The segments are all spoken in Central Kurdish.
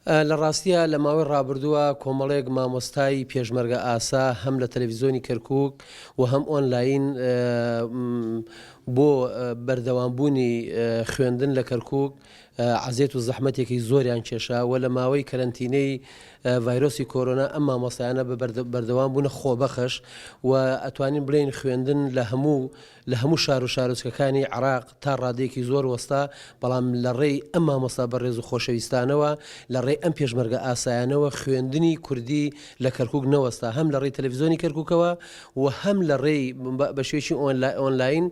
لە ڕاستیا لە ماوەی ڕابردووە کۆمەڵێک مامۆستای پێشمەرگە ئاسا هەم لە تەلەفیزۆنی کەرکوک و هەم ئۆنلاین بۆ بەردەوامبوونی خوێندن لە کەرکوک عەزێت و زەحمەتێکی زۆریان کێشا و لە ماوەی کەرەنتینەی ڤایرۆسی کۆرۆنا ئەم مامۆستایانە بە بەردەوام بوونە خۆبەخش و ئەتوانین بڵێین خوێندن لە هەموو لە هەموو شار و شارۆچکەکانی عێراق تا ڕادەیەکی زۆر وەستا، بەڵام لە ڕێی ئەم مامۆستا بەڕێز و خۆشەویستانەوە، لە ڕێی ئەم پێشمەرگە ئاسایانەوە خوێندنی کوردی لە کەرکووک نەوەستا، هەم لە ڕێی تەلەفزیۆنی کەرکووکەوە و هەم لە ڕێی بە شێوەیەکی ئۆنلاین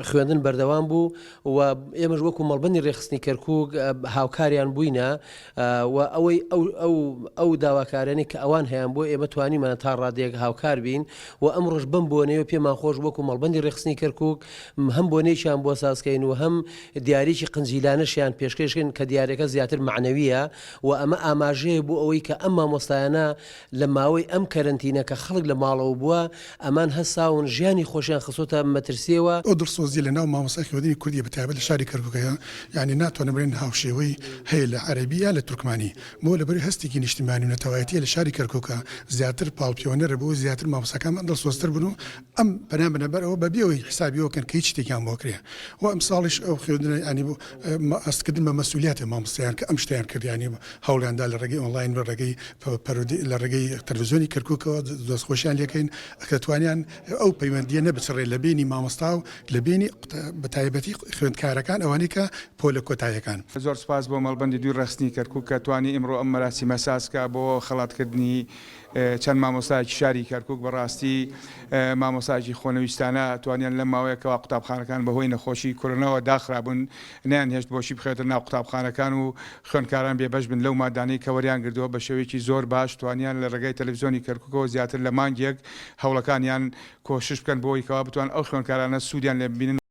خوێندن بەردەوام بوو و ئێمەش وەکو مەڵبەندی ڕێکخستنی کەرکووک هاوکاریان بووینە. و ئەوەی ئەو ئەو ئەو داواکاریانەی کە ئەوان هەیان بووە ئێمە توانیمانە تا ڕادەیەک هاوکار بین و ئەمڕۆش بەم بۆنەیەوە پێمان خۆش وەکو مەڵبەندی ڕێکخستنی کەرکوک هەم بۆنەیەکیان بۆ سازکەین و هەم دیاریی قنجیلانەشیان پێشکەش کەین کە دیارەکە زیاتر مەعنەوییە و ئەمە ئاماژەیە بۆ ئەوەی کە ئەم مامۆستایانە لە ماوەی ئەم کەرەنتینە کە خەڵک لە ماڵەوە بووە ئەمان هەستاون ژیانی خۆشیان خستۆتە مەترسیەوە. ئەو دڵسۆزیە لە ناو مامۆستای خوێندنی کوردی بە تایبەت لە شاری کەرکوک هەیە یانی ناتوانم بڵێن هاوشێوەی هەیە لە عەرەبی یا لە تورکمانی بۆ لەبەر هەستێکی نیشتیمانی و نەتەوایەتیە لە شاری کەرکوکە زیاتر پاڵپێوەنەرە بۆ زیاتر مامۆستاکانمان دڵسۆزتر بن و ئەم پەنا بنە بەر ئەوە بە بێ ئەوەی حسابی ئەوە کەن کە هیچ شتێکیان بۆ کرێ و ئەمساڵیش ئەو خوێندنە یانی هەستکردن بە مەسئولیاتە مامۆستایان کە ئەم شتەیان کرد یانی هەوڵیان دا لە ڕێگەی ئۆنلاین لە ڕێگەی پەروەردەی لە ڕێگەی تەلەفزیۆنی کەرکوکەوە دەستخۆشیان لێکەین کە توانیان ئەو پەیوەندییە نەبچڕێ لە بەینی مامۆستا و لە بەینی بە تایبەتی خوێندکارەکان ئەوانەی کە پۆلە کۆتاییەکان. زۆر سوپاس بۆ مەڵبەندی دووی ڕێکخستنی کەرکوک کە توانی ئیمڕۆ ئەم مەراسیمە ساز کا بۆ خەڵاتکردنی چەند مامۆستایەکی شاری کەرکوک بەڕاستی مامۆستایەکی خۆنەویستانە توانیان لەم ماوەیە کەوا قوتابخانەکان بەهۆی نەخۆشی کۆرۆناوە داخرابوون نەیانهێشت بۆشی بخرێتە ناو قوتابخانەکان و خوێندکاران بێبەش بن لەو مادانەی کە وەریان گردووە بە شێوەیەکی زۆر باش توانیان لە ڕێگای تەلەفزیۆنی کەرکوکەوە زیاتر لە مانگێک هەوڵەکانیان کۆشش بکەن بۆ ئەوەی کەوا بتوان ئەو خوێندکارانە سوودیان لێ ببینن.